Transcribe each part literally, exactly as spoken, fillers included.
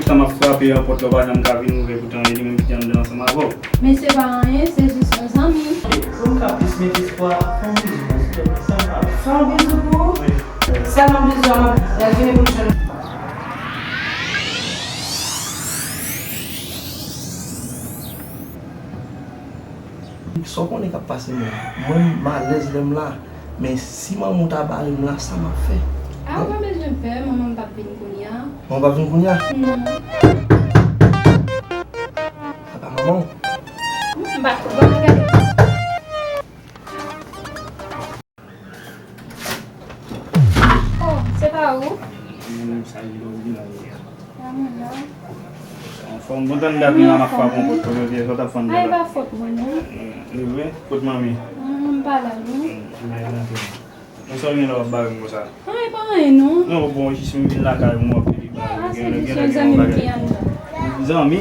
Tan m ap frape an pòt la, ou pa janm ka vin ouvè, poutan e li menm ki te anndan ansanm avè w. Men se pa anyen, se jis yon zanmi. Pou m ka plis met espwa, fè yon bizou mwen, silvouplè, sa m ka fè. Fè yon bizou pou ou? Wi. Sèlman bizou a, m ap vini pou m jwenn. Sa w konnen k ap pase menm? Mwen, m alèz lè m la. Men si manman w ta bare m la, sa m ap fè? A, ou pa bezwen pè, manman m p ap vin kounye a. Manman w p ap vin kounye a? Non. Sa pa manman w? M pa, bon, gade. Oh, se pa ou? Mwen menm sa, li lòd li la ye. Anfòm, bon, tann dat nou la, m ap frape yon pòt, kote w te ye, sa w t ap fè anndan la? Ay, pa fòt mwen, non. E vre? Kot manmi? Manman m pa la, non. Mwen sa w gen la w ap bare m konsa? Ay, pa anyen, non. Non, bon, jis m vin lakay ou, m wè w ap pede bare m. Ah, se jis yon zanmi m ki anndan. Zanmi?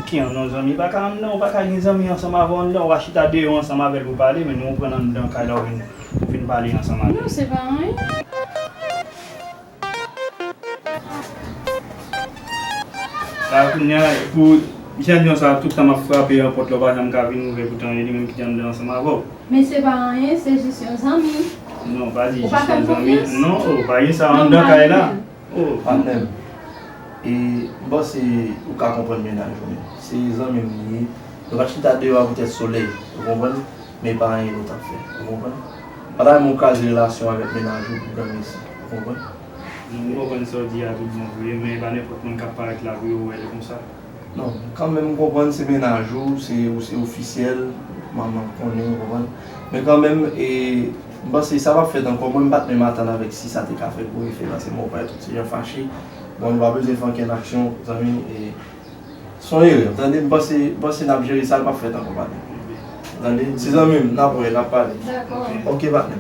Ki anndan? Zanmi pa ka anndan, ou pa ka gen zanmi ansanm avè w anndan, ou pa chita deyò ansanm avè l pou pale, men nou pran l anndan kay la, ou vin, ou vin pale ansanm avè l. Non, se pa anyen. La kounye a, pou jan sa, tout tan m ap frape an pòt la, ou pa janm ka vin ouvè, poutan e li menm ki te anndan ansanm avè w. Men se pa anyen, se jis yon zanmi. Non, pa di jis yon zanmi. Ou pa fè m konfyans? Non, oh, pa gen sa anndan kay la. Oh. Patnè m, e m panse ou ka konprann mennaj ou menm. Se zanmi m li ye. Nou pa t chita deyò a poutèt solèy, ou konprann? Men pa anyen nou t ap fè, ou konprann? Pa ta renmen w kraze relasyon avèk mennaj ou pou granmesi, ou konprann? Non, m konprann sa w di a tout bon vre, men e pa nenpòt moun k ap parèt la pou yo wè l konsa. Non, kanmenm m konprann se mennaj ou, se, ou se ofisyèl, manman konnen, ou konprann? Men kanmenm, e, m panse sa p ap fèt ankò, mwen m pa t menm atann avèk si sa te ka fèt pou efè, paske mwen wè tout se jan fache. Bon, nou pa bezwen fè ankenn aksyon, zanmi, e, se yon erè, tande, m panse, m panse n ap jere sa, l p ap fèt ankò, patnè. Tande, ti zanmi m, n ap wè, n ap pale. Dakò. Ok, patnè.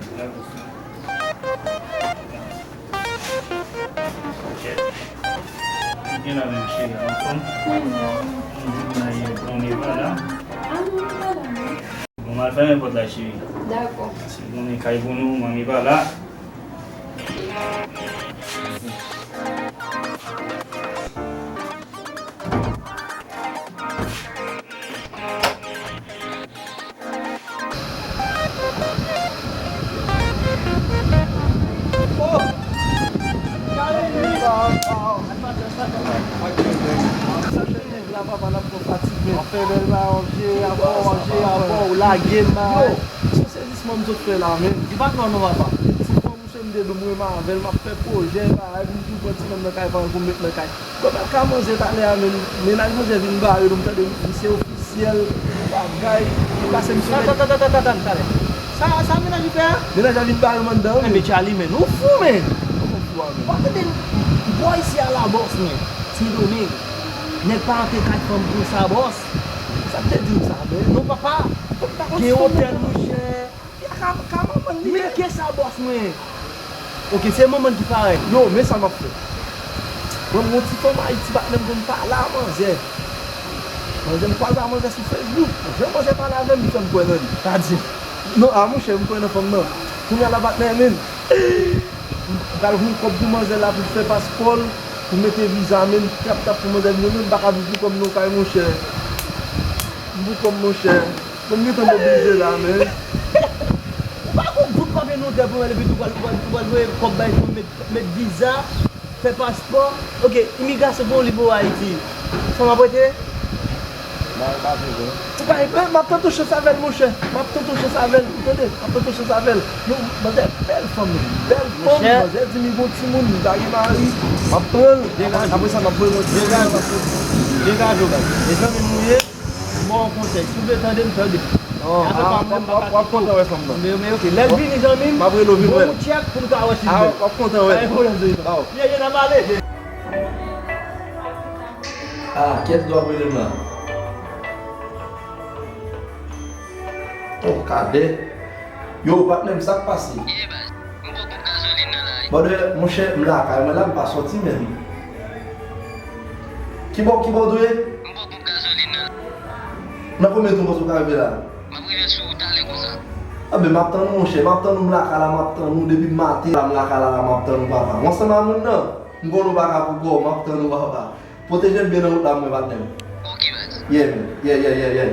Gen la menm cheri, anfòm? Wi, m la. Mwen la. Ah non, m pa la, non. Bon, m al fèmen pòt la, cheri. Dakò. Se bon, men kay pou nou, manmi pa la. Yo, se sezisman m sot fè la, men. Di pa non, non, papa. Ti fanm, se m te di w m renmen avè l, m ap fè pwojè, bagay, pou m vin pran ti fanm nan kay paran pou m met nan kay. Kòm al ka manzè talè a menm, mennaj manzè vin bare nou, m tande misye ofisyèl, bagay, li pase m sou nèg. Tann, tann, tann, tann, tann, talè. Sa, sa mennaj ou fè a? Mennaj la vin bare m anndan wi. Enben Charly, men, ou fou, men. Kòman fou a, men? W ap tande bòy isi a la, bòs, men. Sendomeng. Nèg pa antre kay fanm konsa, bòs. Sa m te di w sa, men. Non, papa. Gen otèl, monchè. Ka, ka manman li ye. Men kisa bòs mwen? Ok, se manman ki parèy. Yo, men sa m ap fè. Mwen, m gon ti fanm Ayiti, patnè m konn pale a manzè. Manzè, m kwaze a manzè sou Facebook. Jan manzè pale avè m, li fè m kwè nan li. Sa di. Non, a monchè, m kwè nan fanm nan. Kounye a la, patnè, men. M pral voye kòb pou manzè la, pou fè paspò l, pou mete viza, men. Tap, tap pou manzè vini, men m pa ka viv pou kòm non kay, monchè. M pou kòm, monchè. Bon, m gentan mobilize la, men. Ou pa gon goud papye notè pou mwen, epi tou pral, pral, pral voye kòb bay pou met, met viza, fè paspò. Ok, imigrasyon pran li pou Ayiti. Sa m ap rete? Ou pa, men, m ap tante yon chans avè l, monchè. M ap tante yon chans avè l, ou tande? M ap tante yon chans avè l. Yon manzè bèl fanm, bèl fanm, manzè di m li gon timoun, li pa gen mari. M ap pran l. Apre sa, m ap voye l yon ti. Degaje w, baz. Mezanmi, nou ye. M ba w yon konsèy. Si w vle tande m, tande m. Non, a, w ap, w ap kontan wè fanm nan. Men, men, ok. Lè l vini, zanmi m, m ap rele w vin wè l. Bon, tchèk pou m ka wè si l bèl. W ap kontan wè l. Pa gen pwoblèm, zanmi m. Ye, ye, n ap ale. Ah, kiyès ki ap rele m la? Oh, Kadè. Yo, patnè m, sa k pase? Ye, baz. M poko gazolin nan la. Brother, monchè, m lakay mwen la, m pa sòti menm. Kibò, kibò w dwe? M poko gazolin nan. Nan konbyen tan w panse w ka rive la? M ap rive sou ou talè konsa. Anben, m ap tann ou, monchè, m ap tann ou, m lakay la, m ap tann ou, depi maten la, m lakay la, m ap tann ou, papa. Ou ansanm a moun nan? M konnen w pa ka pou kò w, m ap tann ou, papa. Pwoteje m byen nan wout la, mwen, patnè m. Ok, baz. Yeah, man. Yeah, yeah, yeah, yeah.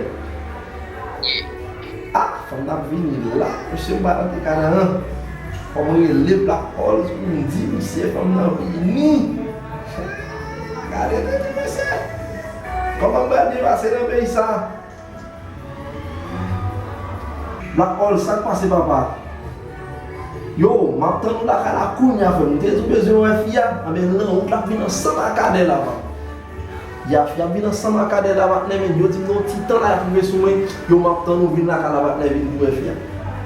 Yeah. Ah, fanm nan ap vini la. Mesye, m pa nan te ka nan. Fò m rele Black Ols pou m di misye fanm nan vini. Gade tèt mesye. Kòman m pral byen pase nan peyi sa? Black Ols, sa k pase, papa? Yo, m ap tann ou lakay la kounye a, frè m. M te di w bezwen wè fi a. Anben, l nan wout l ap vin ansanm ak Adèl la, papa. Ya, fi a ap vin ansanm ak Adèl la, patnè, men yo di m nan yon ti tan la, y ap rive sou mwen. Yo, m ap tann ou vin lakay la, patnè, vin pou wè fi a.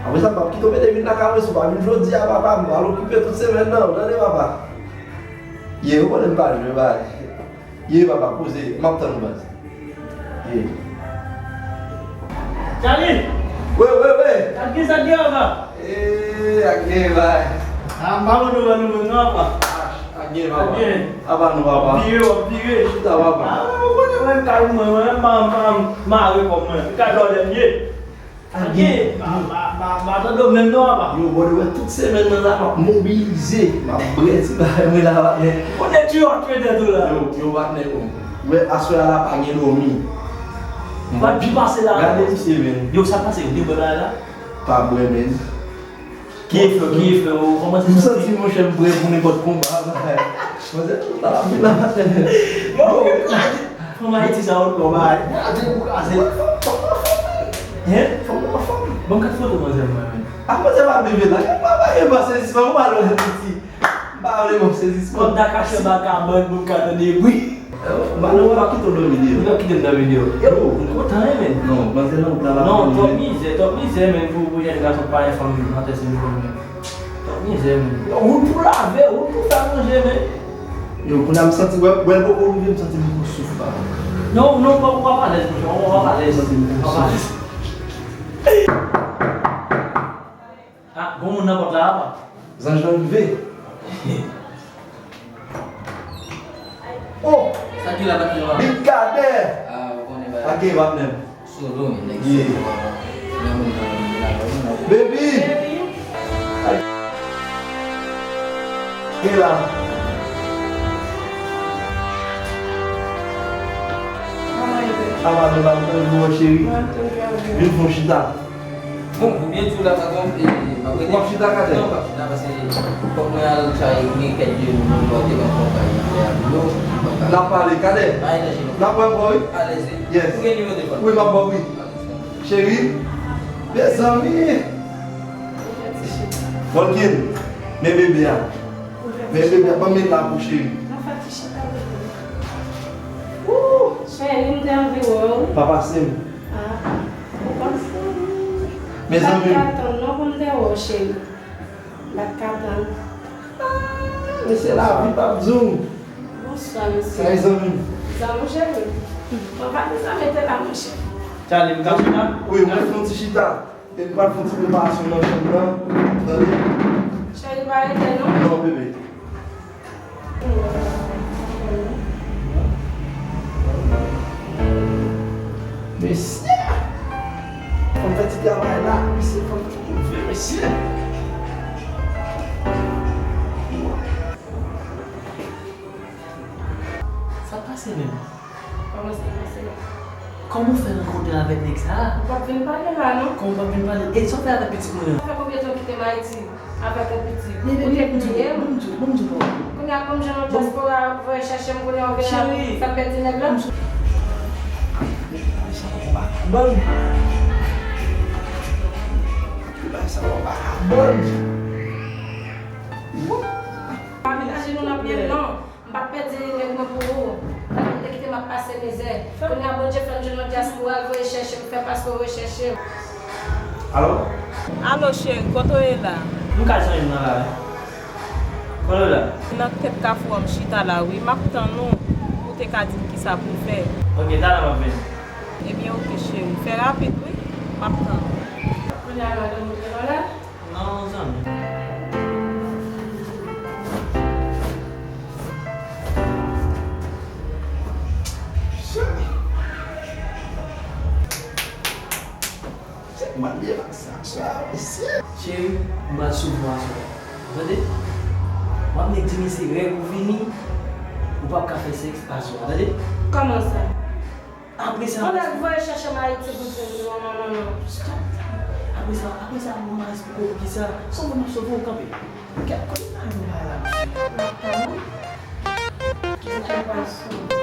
Apre sa, m p ap kite w mete vin lakay mwen, si w pa vin jodi a, papa, m pral okipe tout semèn nan, w tande, papa? Ye, ou konnen m pa jwe, bay. Ye, papa, poze, m ap tann ou, baz. Ye. Charlie! Wi, wi, wi! Ak gen sa k gen, papa? Eee, ak gen, bay. Ah, m pa konn nou wè nou menm non, papa. Ah, ak gen, papa. Ak gen. Apa nou, papa? W ap vire, w ap vire. Chita, papa. Ah, ou konnen mwen, m ka, mwen, mwen, m pa, m pa, m mare kò mwen. M ka jòdèn ye. Ak gen. Ba, ba, ba, ba, tande w menm non, apa. Yo, bòdè, wè tout semèn nan la, m ap mobilize. M ap brè ti bagay mwen la, patnè. Ou nèg ki ap tchwe tèt ou la. Yo, yo, patnè, yo. Wè, aswè a la, pa gen dòmi. Ou pa t pi pase la. Gade misye, men. Yo, sa pase, ou te bwè bagay la? Pa bwè, men. Ki efè, ki efè, ou kòmanse santi? M santi, monchè, m prè pou nenpòt konba, bagay. Manzè, tout la, la, la, la. Yo, fanm Ayiti sa, yo twò bay. Gade pou kraze. Hein? Fanm nan fanm. Ban m kat foto manzè mwen, men. A, manzè pa viv la. Yo pa bay, yo pa sezisman, ou pa lwen piti. M pa vle bon sezisman. Kòm ta kache anba kabann pou m ka tande bri. Yo, m pa, nou pa kite w dòmi deyò. Li p ap kite m dòmi deyò. Yo, m kontan, wi, men. Non, manzè nan wout la, la. Non, twòp mizè, twòp mizè, men, pou, pou jèn gason pa fè fanm nan tèt se nou menm. Twòp mizè, men. Yo, wout pou lave, wout pou fè manje, men. Yo, kounye a m santi, wè, wè l poko rive, m santi m poko souf, papa. Non, non, w p ap alèz, monchè, w p ap alèz. M santi m poko souf. Ah, gon moun nan pòt la, apa? Zanj lan rive. Oh! Sa ki la, patnè, wa? Big Kader! Ah, ou konnen bagay. Sa gen, patnè m? Solo, men, nèg solo, papa. Nan moun nan, nan moun nan. Baby! Ay. Gen la. Kòman e ye? Apa nou la, m kontan wè w, cheri. Mwen tou, Kader. Vin fè yon chita. Bon, pou byen di w la, patwon, e, m ap rete. W ap chita, Kader? Non, m p ap chita, paske fòk mwen al chay, gen kèk de moun mwen te gen kontak avè yo, m p ap ka. N ap pale, Kader. Pa enèji non. N ap wè ankò, wi. Alèz, wi. Yes. Ou gen nimewo telefòn? Wi, m ap ba w, wi. Alèz, kontan. Cheri, mezanmi. Volkin, men bebe a. Men bebe a, ban m met la pou cheri. N ap fè ti chita, bebe. Woo! Cheri, m te anvi wè w. Pa pase m. Ah. Ou panse? Mezanmi. M pa t ka tann non pou m te wè w, cheri. M pa t ka tann. Ah, mesye, lavi p ap di w. Bonswa, mesye. Sa e zanmi m? Zanmi w, cheri. Mwen pa bezwen mete la, monchè. Charlie, m ka chita? Wi, mwen fè yon ti chita. Epi m pral fè yon ti preparasyon nan chanm nan. Tande? Cheri, pa rete non. Non, bebe. Mesye! Fò m fè ti travay la, mesye, fò m fè ti travay, mesye. Sa pase menm? Kòman sa pase? Kòman w fè rankontre avèk nèg sa a? Ou p ap vin pale la, non? Kòman w p ap vin pale? E sa w fè avèk pitit mwen an? Sa fè konbyen tan w kite m Ayiti avèk yon pitit? Ou te bliye m? Ban m di w, ban m di w, ban m di w. Kounye a, kòm jan nan dyaspora voye chèche m, kounye a w vin la pou sa pèdi nèg la? Cheri, ban m. Ban m. Ban m. Pa vin aji nou nan pye m, non. M p ap pèdi nèg mwen pou ou. Ou te kite m ap pase mizè. Kounye a Bondye fè m jwenn yon dyaspora, l voye chèche m, fè pastè voye chèche m. Alo? Alo, cheri, kote w ye la? M kay zanmi m nan la, wi. Kote w la? Nan tèt kafou an, m chita la, wi. M ap tann ou pou w te ka di m kisa pou m fè. Ok, talè m ap vini. Ebyen, ok, cheri. Fè rapid, wi. M ap tann ou. Kounye a, madanm ou te la? Non, zanmi. Cheri, m pral sou vwa aswè. Tande? W ap nèk di misye règ ou fini, ou W ap ka fè sèks aswè a, tande? Kòman sa? Apre sa, on nèg voye chèche m Ayiti pou di non, non, non, non. Stop. Apre sa, apre sa, mwen va eksplike w poukisa. Sove m ap sove w, kanpe. Kèt, kote m ta jwenn bagay la, mesye? Kèt, kèt, pa sove.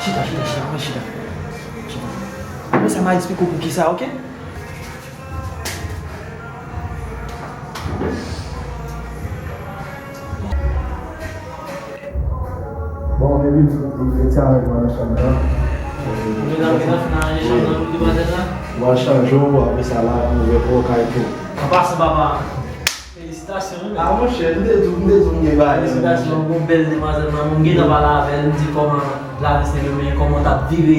Chita, chita, chita, mwen chita. Chita. Apre sa, m a eksplike w poukisa, oke? Bon, baby, m fèk ti avèk mwen nan chanm nan. Ou vin nan, vin nan, fin aranje chanm nan pou demwazèl la? W al chanje w, apre sa la, pou ouvè pòt kay tou. An pasan, papa. Felisitasyon, wi, men. Ah, monchè, m te di w, m te di w m gen bagay. Felisitasyon, yon bèl demwazèl, man. M gentan pale avè l, m di kòman lavi se demen, kòman w t ap vire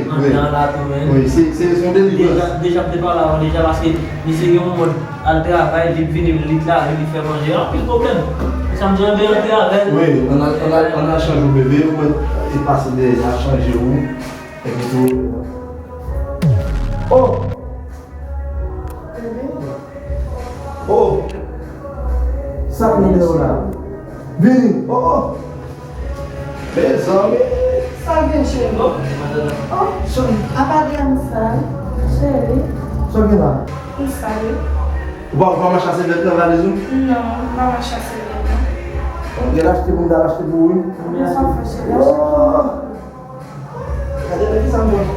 andan la tou, men. Wi, se, se, se yon delivrans. Deja, deja m te pale avè w deja, paske misye gen yon mòd al travay, li vini, li lave, li fè manje, anpil pwoblèm. Sa m di, anben, antre avè l. Wi, ann al, ann al, ann al chanje w, bebe, ou mèt pase dèyè a, chanje w. Epi tou. Oh! Oh! Sa k nan dèyè w la? Vini! Oh, oh! Mezanmi! Sa gen, cheri? Oh, cheri, apa grenn sa? Cheri. Sa gen la? Ki sa, wi? Ou pa, ou pa mache a sèvyèt nan valiz ou? Non, m pa mache a sèvyèt, non. Gen achte pou m ta achte pou ou, wi. Konbyen sa w fè, cheri? Oh! Gade nan ki sa m pran.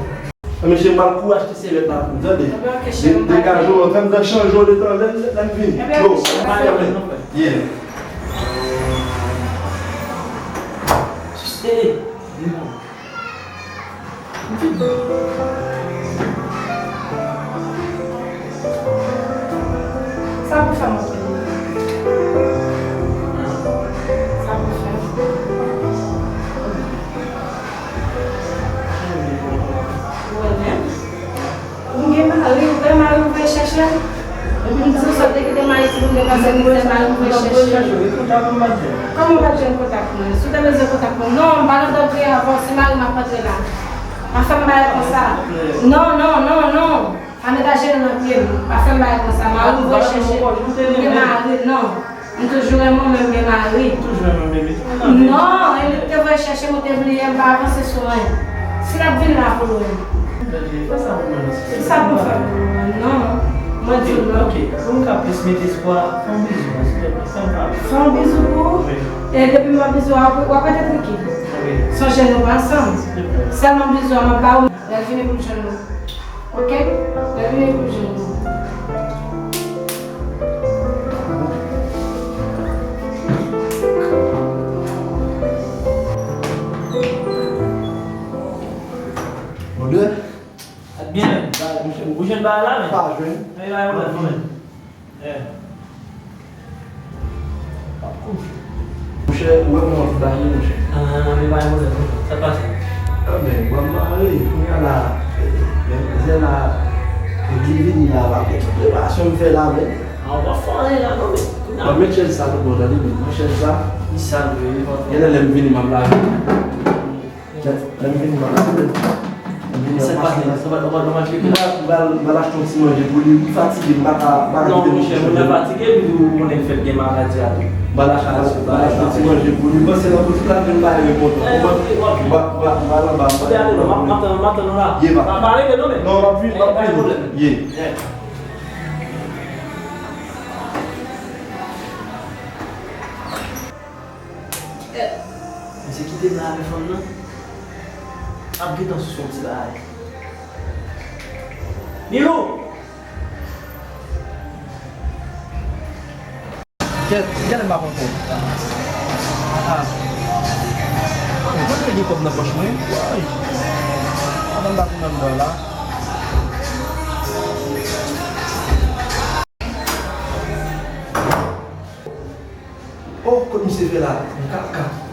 Mesye, m pral kouri achte sèvyèt la pou ou, tande? Degaje w, fè m chanje w letan lè, lè m vini. Yo, yeah. Sa pou fè, monchè? Sa pou fè? Ou wè menm? Ou gen mari, ou pè mari ou voye chèche m? M di w sa w te kite m Ayiti pou m te pase mizè, mari m voye chèche m. Kòman w pa t jwenn kontak mwen? Si w te bezwen kontak mwen, non, m pa nan dòt veye avè w, se mari m ap antre la. Pa fè m bagay konsa. Non, non, non, non. Pa met ajenoun nan pye m. Pa fè m bagay konsa. Mari m voye chèche m. M gen mari, non. M toujou renmen w, men m gen mari. Toujou renmen w, bebe. Non, e li ki te voye chèche m, ou te bliye, m pa avanse sou anyen. Si l ap vin la pou ou menm. Bebe, fè sa pou mwen, non. Sa pou m fè pou ou menm, non. Mwen di w non. Ok, pou m ka plis met espwa, fè yon bizou, non, silvouplè, fè m pale. Fè yon bizou pou ou? Wi. E depi m fè bizou a, w ap rete trankil? Wi. Sonje nou pa ansanm. Silvouplè. Sèlman bizou a, m ap ba ou. Lè l vini pou l jwenn ou. Ok? Lè l vini pou l jwenn ou. Mode? Ak byen. Ba, monchè, ou jwenn bagay la, men? Pa jwenn. Ay, ay, ay, ay. Eh. Monchè, ou wè kòman tout bagay ye, monchè? Ah, men pa gen pwoblèm, non. Sa k pase? Ah, men, mwen mare, kounye a la, men, zè la, li vini la, la, men, tout preparasyon m fè la, men. Ah, ou pa fè anyen la, non, men, kounye a. Mwen met chèz sa tout bon, tande, men, mwen chèz sa. Li sal vre, li pa fè. Genlè lè m vini, m ap lave. Lè m vin, m ap, m vin, m ap mache. Sa pa, sa pa, sa pa, sa pa, sa pa. M pral, m pral achte yon ti manje pou li. Li fatige, m pa ka, m pa ka kite l kouche. Non, monchè, moun nan fatige, epi tou, ou konnen fèt gen maladi a tou. M pral achte, m pral achte yon ti manje pou li. M panse nan boutik la, m vin ba li repontan. Eh, ok, w ap jwenn. M pral, m pral, m pral anba, m pral ale non, m ap, m ap tann, m ap tann ou la. Ye, pa. Pa, pa rete non, men. Non, m ap vin, m ap vin. Ye. Misye kite m la avè fanm nan. Ap gentan sou son ti bagay. Milou! Kèt, kèt m pa konprann. Ah, ah. Mwen te gen kòb nan pòch mwen. Woy. Avan m pa tounen anndan la. Oh, kot misye fè la? Kaka.